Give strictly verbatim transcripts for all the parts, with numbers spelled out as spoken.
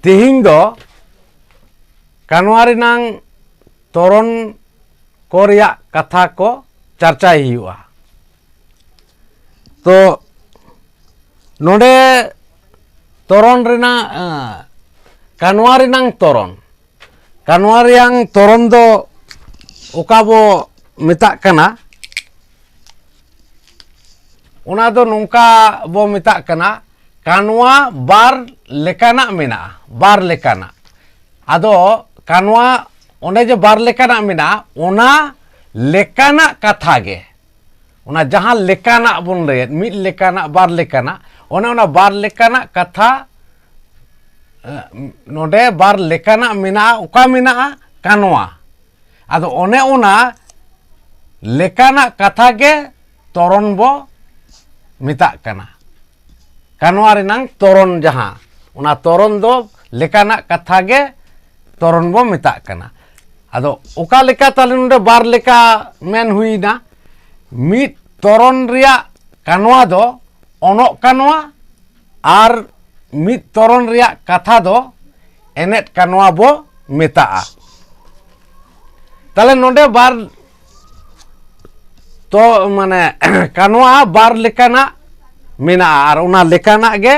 ᱛᱮᱦᱮᱧ ᱫᱚ ᱠᱟᱱᱣᱟ ᱨᱮᱱᱟᱝ ᱛᱚᱨᱚᱱ ᱠᱚ ᱨᱮᱭᱟᱜ ᱠᱟᱛᱷᱟ ᱠᱚ ᱪᱟᱨᱪᱟᱭ ᱦᱩᱭᱩᱜᱼᱟ᱾ ᱛᱚ ᱱᱚᱰᱮ ᱛᱚᱨᱚᱱ ᱨᱮᱱᱟᱜ, ᱟᱸ, ᱠᱟᱱᱣᱟ ᱨᱮᱱᱟᱝ ᱛᱚᱨᱚᱱ, ᱠᱟᱱᱣᱟ ᱨᱮᱭᱟᱝ ᱛᱚᱨᱚᱱ ᱫᱚ ᱚᱠᱟ ᱵᱚ ᱢᱮᱛᱟᱜ ᱠᱟᱱᱟ, ᱚᱱᱟ ᱫᱚ ᱱᱚᱝᱠᱟ ᱵᱚ ᱢᱮᱛᱟᱜ ᱠᱟᱱᱟ, ᱠᱟᱱᱣᱟ ᱵᱟᱨ ᱞᱮᱠᱟᱱᱟᱜ ᱢᱮᱱᱟᱜᱼᱟ, ᱵᱟᱨ ᱞᱮᱠᱟᱱᱟᱜ᱾ ᱟᱫᱚ ᱠᱟᱱᱣᱟ ᱚᱸᱰᱮ ᱡᱮ ᱵᱟᱨ ᱞᱮᱠᱟᱱᱟᱜ ᱢᱮᱱᱟᱜᱼᱟ, ᱚᱱᱟ ᱞᱮᱠᱟᱱᱟᱜ ᱠᱟᱛᱷᱟ ᱜᱮ, ᱚᱱᱟ ᱡᱟᱦᱟᱸ ᱞᱮᱠᱟᱱᱟᱜ ᱵᱚᱱ ᱞᱟᱹᱭᱮᱫ, ᱢᱤᱫ ᱞᱮᱠᱟᱱᱟᱜ, ᱵᱟᱨ ᱞᱮᱠᱟᱱᱟᱜ, ᱚᱱᱮ ᱚᱱᱟ ᱵᱟᱨ ᱞᱮᱠᱟᱱᱟᱜ ᱠᱟᱛᱷᱟ, ᱮ, ᱱᱚᱰᱮ ᱵᱟᱨ ᱞᱮᱠᱟᱱᱟᱜ ᱢᱮᱱᱟᱜᱼᱟ, ᱚᱠᱟ ᱢᱮᱱᱟᱜᱼᱟ? ᱠᱟᱱᱣᱟ᱾ ᱟᱫᱚ ᱚᱱᱮ ᱚᱱᱟ ᱞᱮᱠᱟᱱᱟᱜ ᱠᱟᱛᱷᱟ ᱜᱮ ᱛᱚᱨᱚᱱ ᱵᱚ ᱢᱮᱛᱟᱜ ᱠᱟᱱᱟ᱾ ᱠᱟᱱᱣᱟ ᱨᱮᱱᱟᱝ ᱛᱚᱨᱚᱱ ᱡᱟᱦᱟᱸ, ᱚᱱᱟ ᱛᱚᱨᱚᱱ ᱫᱚ ᱞᱮᱠᱟᱱᱟᱜ ᱠᱟᱛᱷᱟ ᱜᱮ ᱛᱚᱨᱚᱱ ᱵᱚ ᱢᱮᱛᱟᱜ ᱠᱟᱱᱟ᱾ ᱟᱫᱚ ᱚᱠᱟ ᱞᱮᱠᱟ ᱛᱟᱦᱞᱮ ᱱᱚᱰᱮ ᱵᱟᱨ ᱞᱮᱠᱟ ᱢᱮᱱ ᱦᱩᱭᱱᱟ? ᱢᱤᱫ ᱛᱚᱨᱚᱱ ᱨᱮᱭᱟᱜ ᱠᱟᱱᱣᱟ ᱫᱚ ᱚᱱᱚᱜ ᱠᱟᱱᱣᱟ, ᱟᱨ ᱢᱤᱫ ᱛᱚᱨᱚᱱ ᱨᱮᱭᱟᱜ ᱠᱟᱛᱷᱟ ᱫᱚ ᱮᱱᱮᱫ ᱠᱟᱱᱣᱟ ᱵᱚ ᱢᱮᱛᱟᱜᱼᱟ᱾ ᱛᱟᱦᱞᱮ ᱱᱚᱰᱮ ᱵᱟᱨ ᱛᱚ, ᱢᱟᱱᱮ, ᱠᱟᱱᱣᱟ ᱵᱟᱨ ᱞᱮᱠᱟᱱᱟᱜ ᱢᱮᱱᱟᱜᱼᱟ, ᱟᱨ ᱚᱱᱟ ᱞᱮᱠᱟᱱᱟᱜ ᱜᱮ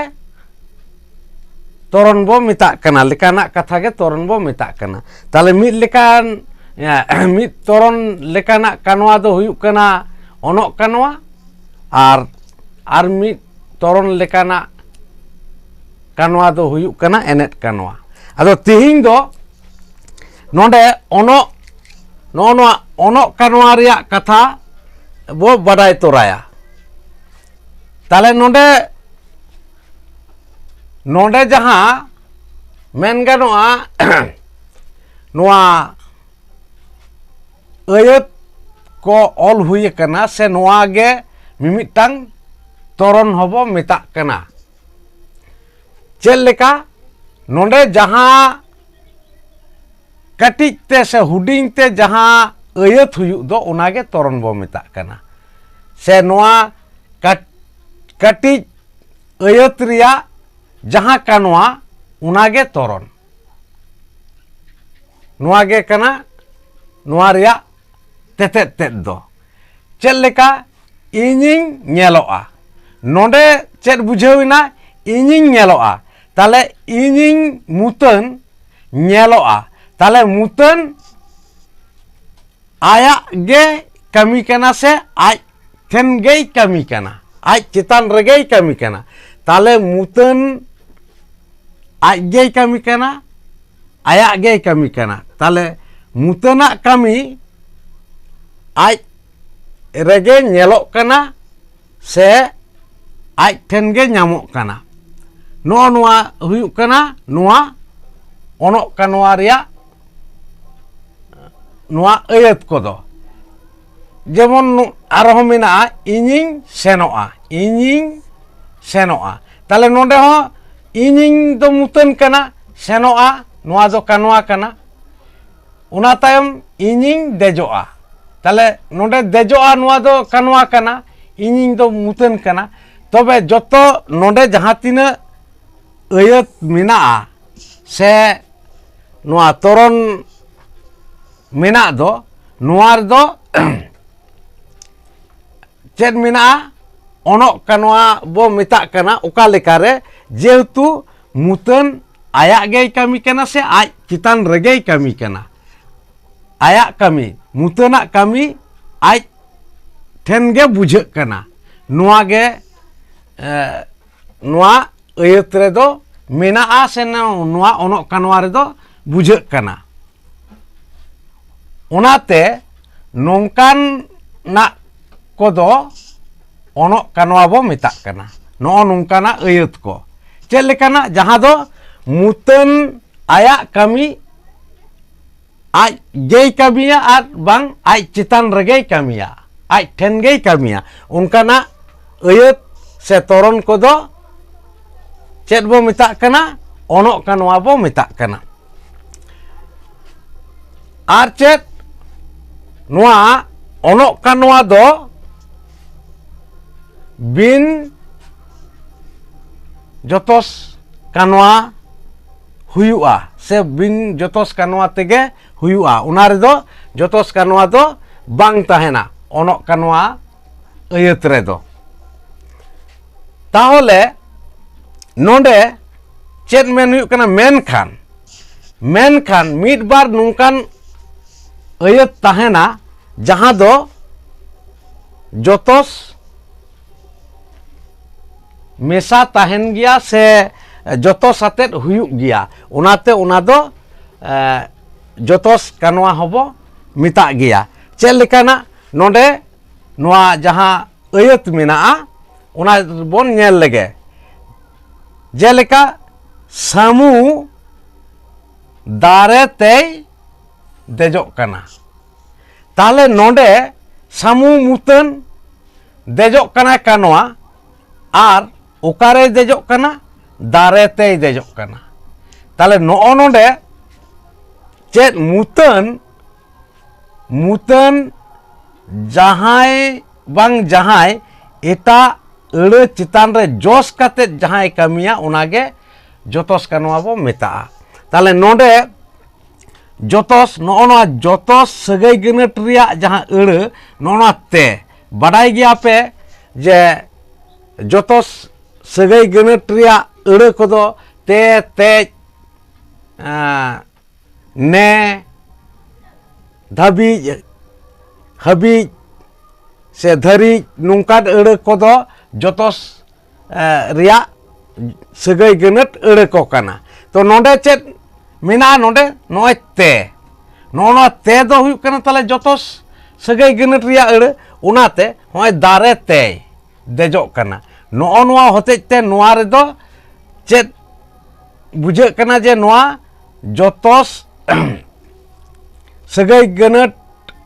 ᱛᱚᱨᱚᱱ ᱵᱚ ᱢᱮᱛᱟᱜ ᱠᱟᱱᱟ, ᱞᱮᱠᱟᱱᱟᱜ ᱠᱟᱛᱷᱟ ᱜᱮ ᱛᱚᱨᱚᱱ ᱵᱚ ᱢᱮᱛᱟᱜ ᱠᱟᱱᱟ᱾ ᱛᱟᱦᱞᱮ ᱢᱤᱫ ᱞᱮᱠᱟᱱ, ᱮ, ᱢᱤᱫ ᱛᱚᱨᱚᱱ ᱞᱮᱠᱟᱱᱟᱜ ᱠᱟᱱᱣᱟ ᱫᱚ ᱦᱩᱭᱩᱜ ᱠᱟᱱᱟ ᱚᱱᱚᱜ ᱠᱟᱱᱣᱟ, ᱟᱨ, ᱟᱨ ᱢᱤᱫ ᱛᱚᱨᱚᱱ ᱞᱮᱠᱟᱱᱟᱜ ᱠᱟᱱᱣᱟ ᱫᱚ ᱦᱩᱭᱩᱜ ᱠᱟᱱᱟ ᱮᱱᱮᱫ ᱠᱟᱱᱣᱟ᱾ ᱟᱫᱚ ᱛᱮᱦᱮᱧ ᱫᱚ ᱱᱚᱰᱮ ᱚᱱᱚᱜ, ᱱᱚᱜᱼᱚ ᱱᱚᱣᱟ ᱚᱱᱚᱜ ᱠᱟᱱᱣᱟ ᱨᱮᱭᱟᱜ ᱠᱟᱛᱷᱟ ᱵᱚ ᱵᱟᱰᱟᱭ ᱛᱚᱨᱟᱭᱟ᱾ ᱛᱟᱦᱞᱮ ᱱᱚᱰᱮ, ᱱᱚᱰᱮ ᱡᱟᱦᱟᱸ ᱢᱮᱱ ᱜᱟᱱᱚᱜᱼᱟ, ᱱᱚᱣᱟ ᱟᱹᱭᱟᱹᱛ ᱠᱚ ᱚᱞ ᱦᱩᱭ ᱟᱠᱟᱱᱟ, ᱥᱮ ᱱᱚᱣᱟ ᱜᱮ ᱢᱤᱢᱤᱫᱴᱟᱝ ᱛᱚᱨᱚᱱ ᱦᱚᱸᱵᱚ ᱢᱮᱛᱟᱜ ᱠᱟᱱᱟ᱾ ᱪᱮᱫ ᱞᱮᱠᱟ? ᱱᱚᱰᱮ ᱡᱟᱦᱟᱸ ᱠᱟᱹᱴᱤᱡ ᱛᱮ ᱥᱮ ᱦᱩᱰᱤᱧ ᱛᱮ ᱡᱟᱦᱟᱸ ᱟᱹᱭᱟᱹᱛ ᱦᱩᱭᱩᱜ ᱫᱚ, ᱚᱱᱟ ᱜᱮ ᱛᱚᱨᱚᱱ ᱵᱚ ᱢᱮᱛᱟᱜ ᱠᱟᱱᱟ᱾ ᱥᱮ ᱱᱚᱣᱟ ᱠᱟᱴ-, ᱠᱟᱹᱴᱤᱡ ᱟᱹᱭᱟᱹᱛ ᱨᱮᱭᱟᱜ ᱡᱟᱦᱟᱸ ᱠᱟᱱᱣᱟ, ᱚᱱᱟᱜᱮ ᱛᱚᱨᱚᱱ᱾ ᱱᱚᱣᱟ ᱜᱮ ᱠᱟᱱᱟ ᱱᱚᱣᱟ ᱨᱮᱭᱟᱜ ᱛᱮᱛᱮᱫ ᱛᱮᱫ ᱫᱚ᱾ ᱪᱮᱫ ᱞᱮᱠᱟ? ᱤᱧᱤᱧ ᱧᱮᱞᱚᱜᱼᱟ᱾ ᱱᱚᱰᱮ ᱪᱮᱫ ᱵᱩᱡᱷᱟᱹᱣ ᱮᱱᱟ? ᱤᱧᱤᱧ ᱧᱮᱞᱚᱜᱼᱟ᱾ ᱛᱟᱦᱞᱮ ᱤᱧᱤᱧ ᱢᱩᱛᱟᱹᱱ ᱧᱮᱞᱚᱜᱼᱟ᱾ ᱛᱟᱦᱞᱮ ᱢᱩᱛᱟᱹᱱ ᱟᱭᱟᱜ ᱜᱮ ᱠᱟᱹᱢᱤ ᱠᱟᱱᱟ ᱥᱮ ᱟᱡ ᱴᱷᱮᱱ ᱜᱮᱭ ᱠᱟᱹᱢᱤ ᱠᱟᱱᱟ, ᱟᱡ ᱪᱮᱛᱟᱱ ᱨᱮᱜᱮᱭ ᱠᱟᱹᱢᱤ ᱠᱟᱱᱟ᱾ ᱛᱟᱦᱞᱮ ᱢᱩᱛᱟᱹᱱ ᱟᱡ ᱜᱮᱭ ᱠᱟᱹᱢᱤ ᱠᱟᱱᱟ, ᱟᱭᱟᱜ ᱜᱮᱭ ᱠᱟᱹᱢᱤ ᱠᱟᱱᱟ᱾ ᱛᱟᱦᱞᱮ ᱢᱩᱛᱟᱹᱱᱟᱜ ᱠᱟᱹᱢᱤ ᱟᱡ ᱨᱮᱜᱮ ᱧᱮᱞᱚᱜ ᱠᱟᱱᱟ ᱥᱮ ᱟᱡ ᱴᱷᱮᱱ ᱜᱮ ᱧᱟᱢᱚᱜ ᱠᱟᱱᱟ᱾ ᱱᱚᱜᱼᱚ ᱱᱚᱣᱟ ᱦᱩᱭᱩᱜ ᱠᱟᱱᱟ ᱱᱚᱣᱟ ᱚᱱᱚᱜ ᱠᱟᱱᱣᱟ ᱨᱮᱭᱟᱜ ᱱᱚᱣᱟ ᱟᱹᱭᱟᱹᱛ ᱠᱚᱫᱚ᱾ ᱡᱮᱢᱚᱱ ᱱᱚ-, ᱟᱨᱦᱚᱸ ᱢᱮᱱᱟᱜᱼᱟ, ᱤᱧᱤᱧ ᱥᱮᱱᱚᱜᱼᱟ, ᱤᱧᱤᱧ ᱥᱮᱱᱚᱜᱼᱟ᱾ ᱛᱟᱦᱞᱮ ᱱᱚᱰᱮ ᱦᱚᱸ ᱤᱧᱤᱧ ᱫᱚ ᱢᱩᱛᱟᱹᱱ ᱠᱟᱱᱟ, ᱥᱮᱱᱚᱜᱼᱟ ᱱᱚᱣᱟ ᱫᱚ ᱠᱟᱱᱣᱟ ᱠᱟᱱᱟ᱾ ᱚᱱᱟ ᱛᱟᱭᱚᱢ ᱤᱧᱤᱧ ᱫᱮᱡᱚᱜᱼᱟ᱾ ᱛᱟᱦᱞᱮ ᱱᱚᱰᱮ ᱫᱮᱡᱚᱜᱼᱟ ᱱᱚᱣᱟ ᱫᱚ ᱠᱟᱱᱣᱟ ᱠᱟᱱᱟ, ᱤᱧᱤᱧ ᱫᱚ ᱢᱩᱛᱟᱹᱱ ᱠᱟᱱᱟ᱾ ᱛᱚᱵᱮ ᱡᱚᱛᱚ ᱱᱚᱰᱮ ᱡᱟᱦᱟᱸ ᱛᱤᱱᱟᱹᱜ ᱟᱹᱭᱟᱹᱛ ᱢᱮᱱᱟᱜᱼᱟ ᱥᱮ ᱱᱚᱣᱟ ᱛᱚᱨᱚᱱ ᱢᱮᱱᱟᱜ ᱫᱚ, ᱱᱚᱣᱟ ᱨᱮᱫᱚ ᱪᱮᱫ ᱢᱮᱱᱟᱜᱼᱟ? ᱚᱱᱚᱜ ᱠᱟᱱᱣᱟ ᱵᱚ ᱢᱮᱛᱟᱜ ᱠᱟᱱᱟ᱾ ᱚᱠᱟ ᱞᱮᱠᱟᱨᱮ? ᱡᱮᱦᱮᱛᱩ ᱢᱩᱛᱟᱹᱱ ᱟᱭᱟᱜ ᱜᱮᱭ ᱠᱟᱹᱢᱤ ᱠᱟᱱᱟ ᱥᱮ ᱟᱡ ᱪᱮᱛᱟᱱ ᱨᱮᱜᱮᱭ ᱠᱟᱹᱢᱤ ᱠᱟᱱᱟ᱾ ᱟᱭᱟᱜ ᱠᱟᱹᱢᱤ, ᱢᱩᱛᱟᱹᱱᱟᱜ ᱠᱟᱹᱢᱤ ᱟᱡ ᱴᱷᱮᱱ ᱜᱮ ᱵᱩᱡᱷᱟᱹᱜ ᱠᱟᱱᱟ᱾ ᱱᱚᱣᱟ ᱜᱮ, ᱮ, ᱱᱚᱣᱟ ᱟᱹᱭᱟᱹᱛ ᱨᱮᱫᱚ ᱢᱮᱱᱟᱜᱼᱟ ᱥᱮ ᱱᱚᱣᱟ ᱚᱱᱚᱜ ᱠᱟᱱᱣᱟ ᱨᱮᱫᱚ ᱵᱩᱡᱷᱟᱹᱜ ᱠᱟᱱᱟ᱾ ᱚᱱᱟᱛᱮ ᱱᱚᱝᱠᱟᱱᱟᱜ ᱠᱚᱫᱚ ᱚᱱᱚᱜ ᱠᱟᱱᱣᱟ ᱵᱚ ᱢᱮᱛᱟᱜ ᱠᱟᱱᱟ᱾ ᱱᱚᱜᱼᱚ ᱱᱚᱝᱠᱟᱱᱟᱜ ᱟᱹᱭᱟᱹᱛ ᱠᱚ᱾ ᱪᱮᱫ ᱞᱮᱠᱟᱱᱟᱜ? ᱡᱟᱦᱟᱸ ᱫᱚ ᱢᱩᱛᱟᱹᱱ ᱟᱭᱟᱜ ᱠᱟᱹᱢᱤ ᱟᱡ ᱜᱮᱭ ᱠᱟᱹᱢᱤᱭᱟ ᱟᱨ ᱵᱟᱝ ᱟᱡ ᱪᱮᱛᱟᱱ ᱨᱮᱜᱮᱭ ᱠᱟᱹᱢᱤᱭᱟ, ᱟᱡ ᱴᱷᱮᱱ ᱜᱮᱭ ᱠᱟᱹᱢᱤᱭᱟ᱾ ᱚᱱᱠᱟᱱᱟᱜ ᱟᱹᱭᱟᱹᱛ ᱥᱮ ᱛᱚᱨᱚᱱ ᱠᱚᱫᱚ ᱪᱮᱫ ᱵᱚ ᱢᱮᱛᱟᱜ ᱠᱟᱱᱟ? ᱚᱱᱚᱜ ᱠᱟᱱᱣᱟ ᱵᱚ ᱢᱮᱛᱟᱜ ᱠᱟᱱᱟ᱾ ᱟᱨ ᱪᱮᱫ? ᱱᱚᱣᱟ ᱚᱱᱚᱜ ᱠᱟᱱᱣᱟ ᱫᱚ ᱵᱤᱱ ᱡᱚᱛᱚᱥ ᱠᱟᱱᱣᱟ ᱦᱩᱭᱩᱜᱼᱟ, ᱥᱮ ᱵᱤᱱ ᱡᱚᱛᱚᱥ ᱠᱟᱱᱣᱟ ᱛᱮᱜᱮ ᱦᱩᱭᱩᱜᱼᱟ᱾ ᱚᱱᱟ ᱨᱮᱫᱚ ᱡᱚᱛᱚᱥ ᱠᱟᱱᱣᱟ ᱫᱚ ᱵᱟᱝ ᱛᱟᱦᱮᱱᱟ ᱚᱱᱚᱜ ᱠᱟᱱᱣᱟ ᱟᱹᱭᱟᱹᱛ ᱨᱮᱫᱚ᱾ ᱛᱟᱦᱚᱞᱮ ᱱᱚᱰᱮ ᱪᱮᱫ ᱢᱮᱱ ᱦᱩᱭᱩᱜ ᱠᱟᱱᱟ? ᱢᱮᱱᱠᱷᱟᱱ, ᱢᱮᱱᱠᱷᱟᱱ ᱢᱤᱫ ᱵᱟᱨ ᱱᱚᱝᱠᱟᱱ ᱟᱹᱭᱟᱹᱛ ᱛᱟᱦᱮᱱᱟ ᱡᱟᱦᱟᱸ ᱫᱚ ᱡᱚᱛᱚᱥ ᱢᱮᱥᱟ ᱛᱟᱦᱮᱱ ᱜᱮᱭᱟ ᱥᱮ ᱡᱚᱛᱚᱥ ᱟᱛᱮᱫ ᱦᱩᱭᱩᱜ ᱜᱮᱭᱟ, ᱚᱱᱟᱛᱮ ᱚᱱᱟ ᱫᱚ, ᱮ, ᱡᱚᱛᱚᱥ ᱠᱟᱱᱣᱟ ᱦᱚᱸᱵᱚ ᱢᱮᱛᱟᱜ ᱜᱮᱭᱟ᱾ ᱪᱮᱫ ᱞᱮᱠᱟᱱᱟᱜ? ᱱᱚᱰᱮ ᱱᱚᱣᱟ ᱡᱟᱦᱟᱸ ᱟᱹᱭᱟᱹᱛ ᱢᱮᱱᱟᱜᱼᱟ, ᱚᱱᱟ ᱵᱚᱱ ᱧᱮᱞ ᱞᱮᱜᱮ᱾ ᱡᱮᱞᱮᱠᱟ, ᱥᱟᱹᱢᱩ ᱫᱟᱨᱮ ᱛᱮᱭ ᱫᱮᱡᱚᱜ ᱠᱟᱱᱟ᱾ ᱛᱟᱦᱞᱮ ᱱᱚᱰᱮ ᱥᱟᱹᱢᱩ ᱢᱩᱛᱟᱹᱱ ᱫᱮᱡᱚᱜ ᱠᱟᱱᱟᱭ ᱠᱟᱱᱣᱟ, ᱟᱨ ᱚᱠᱟᱨᱮᱭ ᱫᱮᱡᱚᱜ ᱠᱟᱱᱟ? ᱫᱟᱨᱮ ᱛᱮᱭ ᱫᱮᱡᱚᱜ ᱠᱟᱱᱟ᱾ ᱛᱟᱦᱞᱮ ᱱᱚᱜᱼᱚ ᱱᱚᱰᱮ ᱪᱮᱫ ᱢᱩᱛᱟᱹᱱ, ᱢᱩᱛᱟᱹᱱ ᱡᱟᱦᱟᱸᱭ ᱵᱟᱝ ᱡᱟᱦᱟᱸᱭ ᱮᱴᱟᱜ ᱟᱹᱲᱟᱹ ᱪᱮᱛᱟᱱ ᱨᱮ ᱡᱚᱥ ᱠᱟᱛᱮᱫ ᱡᱟᱦᱟᱸᱭ ᱠᱟᱹᱢᱤᱭᱟ, ᱚᱱᱟᱜᱮ ᱡᱚᱛᱚᱥ ᱠᱟᱱᱣᱟ ᱵᱚ ᱢᱮᱛᱟᱜᱼᱟ᱾ ᱛᱟᱦᱞᱮ ᱱᱚᱰᱮ ᱡᱚᱛᱚᱥ, ᱱᱚᱜᱼᱚ ᱱᱚᱣᱟ ᱡᱚᱛᱚᱥ ᱥᱟᱹᱜᱟᱹᱭ ᱜᱟᱹᱱᱟᱹᱴ ᱨᱮᱭᱟᱜ ᱡᱟᱦᱟᱸ ᱟᱹᱲᱟᱹ, ᱱᱚᱜᱼᱚ ᱱᱚᱣᱟ ᱛᱮ, ᱵᱟᱰᱟᱭ ᱜᱮᱭᱟ ᱯᱮ ᱡᱮ ᱡᱚᱛᱚᱥ ᱥᱟᱹᱜᱟᱹᱭ ᱜᱟᱹᱱᱟᱹᱴ ᱨᱮᱭᱟᱜ ᱟᱹᱲᱟᱹ ᱠᱚᱫᱚ ᱛᱮ, ᱛᱮᱡ, ᱮᱸ, ᱱᱮ, ᱫᱷᱟᱹᱵᱤᱡ, ᱦᱟᱹᱵᱤᱡ ᱥᱮ ᱫᱷᱟᱹᱨᱤᱡ, ᱱᱚᱝᱠᱟᱱ ᱟᱹᱲᱟᱹ ᱠᱚᱫᱚ ᱡᱚᱛᱚᱥ, ᱮᱸ, ᱨᱮᱭᱟᱜ ᱥᱟᱹᱜᱟᱹᱭ ᱜᱟᱹᱱᱟᱹᱴ ᱟᱹᱲᱟᱹ ᱠᱚ ᱠᱟᱱᱟ᱾ ᱛᱚ ᱱᱚᱰᱮ ᱪᱮᱫ ᱢᱮᱱᱟᱜᱼᱟ? ᱱᱚᱰᱮ ᱱᱚᱜᱼᱚᱭ ᱛᱮ, ᱱᱚᱜᱼᱚ ᱱᱚᱣᱟ ᱛᱮ ᱫᱚ ᱦᱩᱭᱩᱜ ᱠᱟᱱᱟ ᱛᱟᱦᱞᱮ ᱡᱚᱛᱚᱥ ᱥᱟᱹᱜᱟᱹᱭ ᱜᱟᱹᱱᱟᱹᱴ ᱨᱮᱭᱟᱜ ᱟᱹᱲᱟᱹ, ᱚᱱᱟᱛᱮ ᱱᱚᱜᱼᱚᱭ ᱫᱟᱨᱮ ᱛᱮᱭ ᱫᱮᱡᱚᱜ ᱠᱟᱱᱟ᱾ ᱱᱚᱜᱼᱚ ᱱᱚᱣᱟ ᱦᱚᱛᱮᱡ ᱛᱮ ᱱᱚᱣᱟ ᱨᱮᱫᱚ ᱪᱮᱫ ᱵᱩᱡᱷᱟᱹᱜ ᱠᱟᱱᱟ ᱡᱮ ᱱᱚᱣᱟ ᱡᱚᱛᱚᱥ ᱥᱟᱹᱜᱟᱹᱭ ᱜᱟᱹᱱᱟᱹᱴ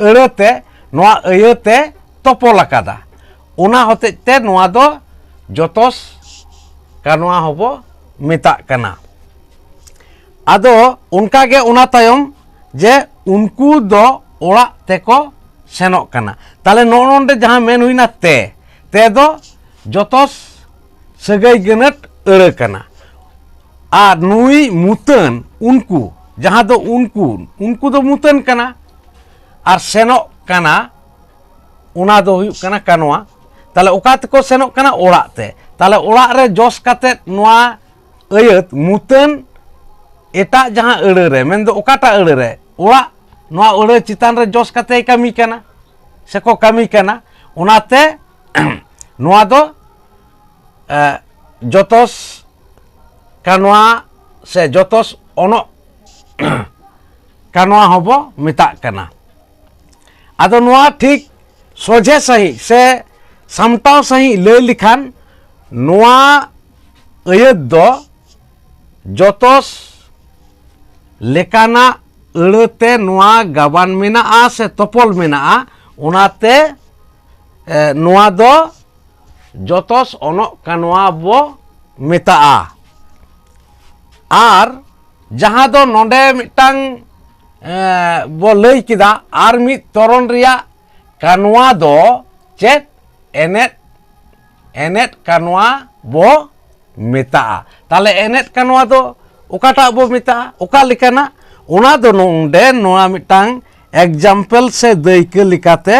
ᱟᱹᱲᱟᱹᱛᱮ ᱱᱚᱣᱟ ᱟᱹᱭᱟᱹᱛᱮ ᱛᱚᱯᱚᱞ ᱟᱠᱟᱫᱟ᱾ ᱚᱱᱟ ᱦᱚᱛᱮᱡ ᱛᱮ ᱱᱚᱣᱟ ᱫᱚ ᱡᱚᱛᱚᱥ ᱠᱟᱱᱣᱟ ᱦᱚᱸᱵᱚ ᱢᱮᱛᱟᱜ ᱠᱟᱱᱟ᱾ ᱟᱫᱚ ᱚᱱᱠᱟᱜᱮ ᱚᱱᱟ ᱛᱟᱭᱚᱢ ᱡᱮ ᱩᱱᱠᱩ ᱫᱚ ᱚᱲᱟᱜ ᱛᱮᱠᱚ ᱥᱮᱱᱚᱜ ᱠᱟᱱᱟ᱾ ᱛᱟᱦᱞᱮ ᱱᱚᱜᱼᱚ ᱱᱚᱰᱮ ᱡᱟᱦᱟᱸ ᱢᱮᱱ ᱦᱩᱭᱱᱟ ᱛᱮ, ᱛᱮ ᱫᱚ ᱡᱚᱛᱚᱥ ᱥᱟᱹᱜᱟᱹᱭ ᱜᱟᱹᱱᱟᱹᱴ ᱟᱹᱲᱟᱹ ᱠᱟᱱᱟ᱾ ᱟᱨ ᱱᱩᱭ ᱢᱩᱛᱟᱹᱱ, ᱩᱱᱠᱩ, ᱡᱟᱦᱟᱸ ᱫᱚ ᱩᱱᱠᱩ, ᱩᱱᱠᱩ ᱫᱚ ᱢᱩᱛᱟᱹᱱ ᱠᱟᱱᱟ, ᱟᱨ ᱥᱮᱱᱚᱜ ᱠᱟᱱᱟ, ᱚᱱᱟ ᱫᱚ ᱦᱩᱭᱩᱜ ᱠᱟᱱᱟ ᱠᱟᱱᱣᱟ᱾ ᱛᱟᱦᱞᱮ ᱚᱠᱟ ᱛᱮᱠᱚ ᱥᱮᱱᱚᱜ ᱠᱟᱱᱟ? ᱚᱲᱟᱜ ᱛᱮ᱾ ᱛᱟᱦᱞᱮ ᱚᱲᱟᱜ ᱨᱮ ᱡᱚᱥ ᱠᱟᱛᱮᱫ ᱱᱚᱣᱟ ᱟᱹᱭᱟᱹᱛ ᱢᱩᱛᱟᱹᱱ ᱮᱴᱟᱜ ᱡᱟᱦᱟᱸ ᱟᱹᱲᱟᱹ ᱨᱮ, ᱢᱮᱱᱫᱚ ᱚᱠᱟᱴᱟᱜ ᱟᱹᱲᱟᱹ ᱨᱮ? ᱚᱲᱟᱜ, ᱱᱚᱣᱟ ᱟᱹᱲᱟᱹ ᱪᱮᱛᱟᱱ ᱨᱮ ᱡᱚᱥ ᱠᱟᱛᱮᱭ ᱠᱟᱹᱢᱤ ᱠᱟᱱᱟ, ᱥᱮᱠᱚ ᱠᱟᱹᱢᱤ ᱠᱟᱱᱟ᱾ ᱚᱱᱟᱛᱮ ᱱᱚᱣᱟ ᱫᱚ, ᱮ, ᱡᱚᱛᱚᱥ ᱠᱟᱱᱣᱟ ᱥᱮ ᱡᱚᱛᱚᱥ ᱚᱱᱚᱜ ᱠᱟᱱᱣᱟ ᱦᱚᱸᱵᱚ ᱢᱮᱛᱟᱜ ᱠᱟᱱᱟ᱾ ᱟᱫᱚ ᱱᱚᱣᱟ ᱴᱷᱤᱠ ᱥᱚᱡᱷᱮ ᱥᱟᱺᱦᱤᱡ ᱥᱮ ᱥᱟᱢᱴᱟᱣ ᱥᱟᱺᱦᱤᱡ ᱞᱟᱹᱭ ᱞᱮᱠᱷᱟᱱ, ᱱᱚᱣᱟ ᱟᱹᱭᱟᱹᱛ ᱫᱚ ᱡᱚᱛᱚᱥ ᱞᱮᱠᱟᱱᱟᱜ ᱟᱹᱲᱟᱹᱛᱮ ᱱᱚᱣᱟ ᱜᱟᱵᱟᱱ ᱢᱮᱱᱟᱜᱼᱟ ᱥᱮ ᱛᱚᱯᱚᱞ ᱢᱮᱱᱟᱜᱼᱟ, ᱚᱱᱟᱛᱮ, ᱮ, ᱱᱚᱣᱟ ᱫᱚ ᱡᱚᱛᱚᱥ ᱚᱱᱚᱜ ᱠᱟᱱᱣᱟ ᱵᱚ ᱢᱮᱛᱟᱜᱼᱟ᱾ ᱟᱨ ᱡᱟᱦᱟᱸ ᱫᱚ ᱱᱚᱰᱮ ᱢᱤᱫᱴᱟᱝ, ᱮ, ᱵᱚ ᱞᱟᱹᱭ ᱠᱮᱫᱟ, ᱟᱨ ᱢᱤᱫ ᱛᱚᱨᱚᱱ ᱨᱮᱭᱟᱜ ᱠᱟᱱᱣᱟ ᱫᱚ ᱪᱮᱫ? ᱮᱱᱮᱫ, ᱮᱱᱮᱫ ᱠᱟᱱᱣᱟ ᱵᱚ ᱢᱮᱛᱟᱜᱼᱟ᱾ ᱛᱟᱦᱞᱮ ᱮᱱᱮᱫ ᱠᱟᱱᱣᱟ ᱫᱚ ᱚᱠᱟᱴᱟᱜ ᱵᱚ ᱢᱮᱛᱟᱜᱼᱟ? ᱚᱠᱟ ᱞᱮᱠᱟᱱᱟᱜ? ᱚᱱᱟ ᱫᱚ ᱱᱚᱰᱮ ᱱᱚᱣᱟ ᱢᱤᱫᱴᱟᱝ example ᱥᱮ ᱫᱟᱹᱭᱠᱟᱹ ᱞᱮᱠᱟᱛᱮ,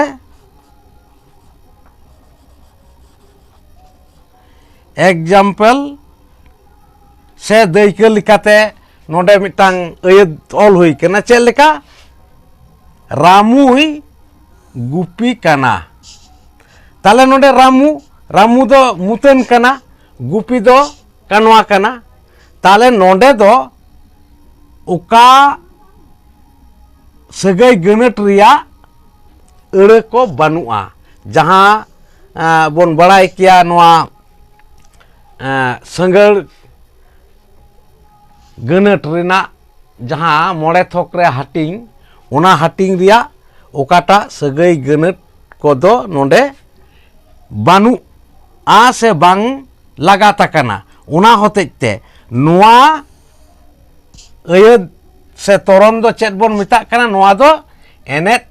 example ᱥᱮ ᱫᱟᱹᱭᱠᱟᱹ ᱞᱮᱠᱟᱛᱮ ᱱᱚᱰᱮ ᱢᱤᱫᱴᱟᱝ ᱟᱹᱭᱟᱹᱛ ᱚᱞ ᱦᱩᱭ ᱠᱟᱱᱟ᱾ ᱪᱮᱫ ᱞᱮᱠᱟ? ᱨᱟᱢᱩᱭ ᱜᱩᱯᱤ ᱠᱟᱱᱟ᱾ ᱛᱟᱦᱞᱮ ᱱᱚᱰᱮ ᱨᱟᱢᱩ, ᱨᱟᱢᱩ ᱫᱚ ᱢᱩᱛᱟᱹᱱ ᱠᱟᱱᱟ, ᱜᱩᱯᱤ ᱫᱚ ᱠᱟᱱᱣᱟ ᱠᱟᱱᱟ᱾ ᱛᱟᱦᱞᱮ ᱱᱚᱰᱮ ᱫᱚ ᱚᱠᱟ ᱥᱟᱹᱜᱟᱹᱭ ᱜᱟᱹᱱᱟᱹᱴ ᱨᱮᱭᱟᱜ ᱟᱹᱲᱟᱹ ᱠᱚ ᱵᱟᱹᱱᱩᱜᱼᱟ᱾ ᱡᱟᱦᱟᱸ, ᱮᱸ, ᱵᱚᱱ ᱵᱟᱲᱟᱭ ᱠᱮᱭᱟ ᱱᱚᱣᱟ, ᱮᱸ, ᱥᱟᱹᱜᱟᱹᱲ ᱜᱟᱹᱱᱟᱹᱴ ᱨᱮᱱᱟᱜ ᱡᱟᱦᱟᱸ ᱢᱚᱬᱮ ᱛᱷᱚᱠ ᱨᱮ ᱦᱟᱹᱴᱤᱧ, ᱚᱱᱟ ᱦᱟᱹᱴᱤᱧ ᱨᱮᱭᱟᱜ ᱚᱠᱟᱴᱟᱜ ᱥᱟᱹᱜᱟᱹᱭ ᱜᱟᱹᱱᱟᱹᱴ ᱠᱚᱫᱚ ᱱᱚᱰᱮ ᱵᱟᱹᱱᱩᱜᱼᱟ ᱥᱮ ᱵᱟᱝ ᱞᱟᱜᱟᱛ ᱟᱠᱟᱱᱟ᱾ ᱚᱱᱟ ᱦᱚᱛᱮᱡ ᱛᱮ ᱱᱚᱣᱟ ᱟᱹᱭᱟᱹᱛ ᱥᱮ ᱛᱚᱨᱚᱱ ᱫᱚ ᱪᱮᱫ ᱵᱚᱱ ᱢᱮᱛᱟᱜ ᱠᱟᱱᱟ? ᱱᱚᱣᱟ ᱫᱚ ᱮᱱᱮᱫ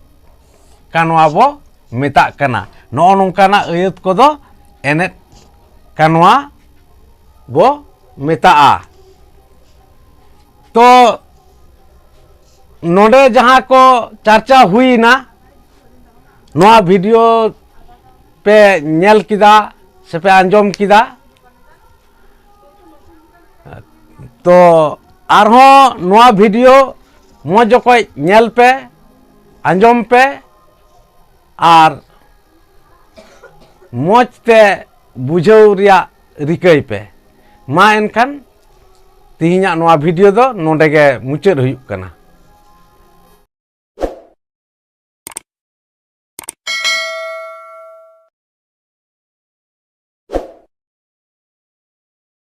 ᱠᱟᱱᱣᱟ ᱵᱚ ᱢᱮᱛᱟᱜ ᱠᱟᱱᱟ᱾ ᱱᱚᱜᱼᱚ ᱱᱚᱝᱠᱟᱱᱟᱜ ᱟᱹᱭᱟᱹᱛ ᱠᱚᱫᱚ ᱮᱱᱮᱫ ᱠᱟᱱᱣᱟ ᱵᱚ ᱢᱮᱛᱟᱜᱼᱟ᱾ ᱛᱚ ᱱᱚᱰᱮ ᱡᱟᱦᱟᱸ ᱠᱚ ᱪᱟᱨᱪᱟ ᱦᱩᱭᱱᱟ, ᱱᱚᱣᱟ ᱵᱷᱤᱰᱤᱭᱳ ᱯᱮ ᱧᱮᱞ ᱠᱮᱫᱟ ᱥᱮ ᱯᱮ ᱟᱸᱡᱚᱢ ᱠᱮᱫᱟ, ᱛᱚ ᱟᱨᱦᱚᱸ ᱱᱚᱣᱟ ᱵᱷᱤᱰᱤᱭᱳ ᱢᱚᱡᱽ ᱚᱠᱚᱡ ᱧᱮᱞ ᱯᱮ, ᱟᱸᱡᱚᱢ ᱯᱮ ᱟᱨ ᱢᱚᱡᱽ ᱛᱮ ᱵᱩᱡᱷᱟᱹᱣ ᱨᱮᱭᱟᱜ ᱨᱤᱠᱟᱹᱭ ᱯᱮ᱾ ᱢᱟ ᱮᱱᱠᱷᱟᱱ ᱛᱮᱦᱮᱧᱟᱜ ᱱᱚᱣᱟ ᱵᱷᱤᱰᱤᱭᱳ ᱫᱚ ᱱᱚᱰᱮ ᱜᱮ ᱢᱩᱪᱟᱹᱫ ᱦᱩᱭᱩᱜ ᱠᱟᱱᱟ᱾